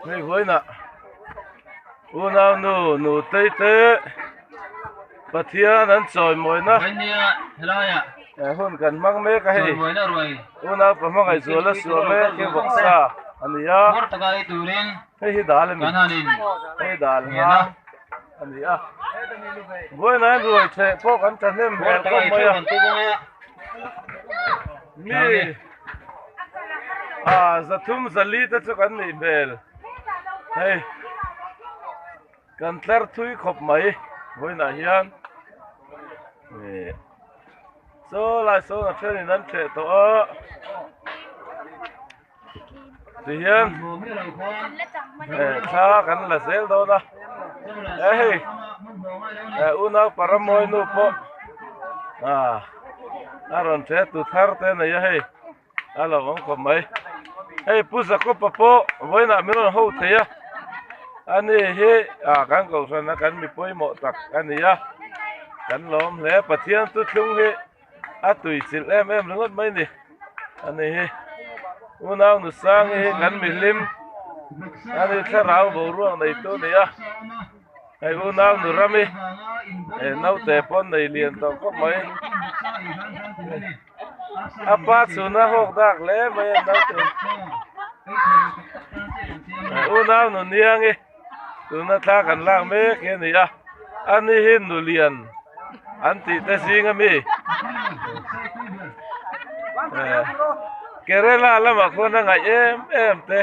Hei vawiinah unau nu nutei te Pathian an chawimawina hun kan hmang mek a hei unau pa hmangaih zuala suah mek hi vawksa a ni a hei hi dal a ni hei dal hma a ni a vawiinah hian ruai theh pawh kan thahnem hmel khawp mai a mi ah zathum zali te chu kan nih hmel hei kan tlar thui khawp mai vawiinah hian ih saw lai sawn a thenin an theh tawh a tihian eh thla kan la zel dawn a eh hei eh unau paramawi nu pawh ah a rawn ṭe tu thar te a nei a hei a lo awm khawp mai hei pu Jacob-a pawh vawiinah min rawn ho thei a ani hi ah kan kohhran a kan mi pawimawh tak a ni a kan lawm hle Pathian chu thlung hi. A tui chilh em em ringawt mai ni a ni hi unau nu sang hi kan mihlim a ni thlarau boruak nei tu a ni a hei unau nu ram hi eh naute pawh an nei lian tawh khawp mai a pa chhun a hawk dak hle mai a naute unau nu niang hi. Tuna thla kan lak mek hi a ni a, ani hi nulian an tih te zing ami Kerala lamah khuan a ngaih em em te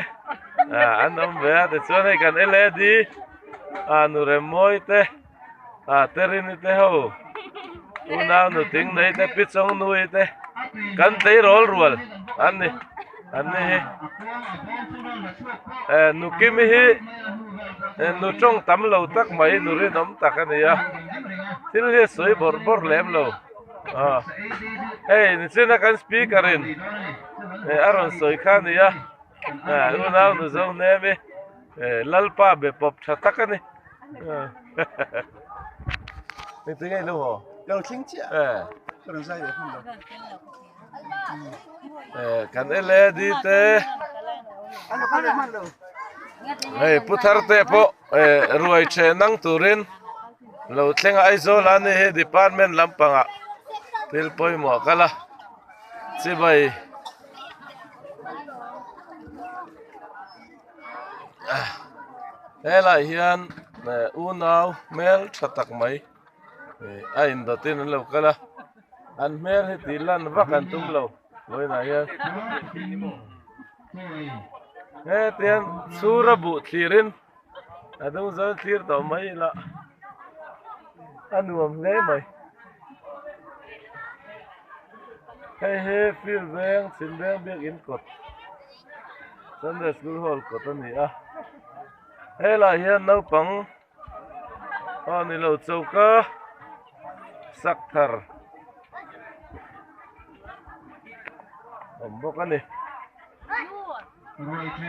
an awm ve a tichuan hei kan lad ah nu remawi te ah terini te ho unau nutling nei te pi chawngnui te kan tleirawl rual an ni an ni hi eh nu kimi hi nu tawng tam lo tak mai nu rinawm tak a ni a thil hi a sawi bawrh bawrh lem lo ah hei nichina kan speaker in eh a rawn sawi kha a ni a ah unau nu zo hnem i eh lalpa be pawp tha tak a ni. Lo thleng chiah ka rawn zai ve hman lo. Kan lad te hei pu thar te pawh ruai ṭheh nang turin lo thleng a Aizawl a ni hi department lampangah thil pawimawh a kal a chibai. Helaiah hian unau hmel tha tak mai a indawtin an lo kal a an hmel hi tih lan vak an tum lo vawiinah hian hetiang chhura buh thlirin a dung zawn thlir tawh mai ila a nuam hle mai hei hi field veng chhim veng biakin kawt. Sunday school hall kawt a ni a helaiah hian naupang aw ni lo choka sak thar awm bawk a ni.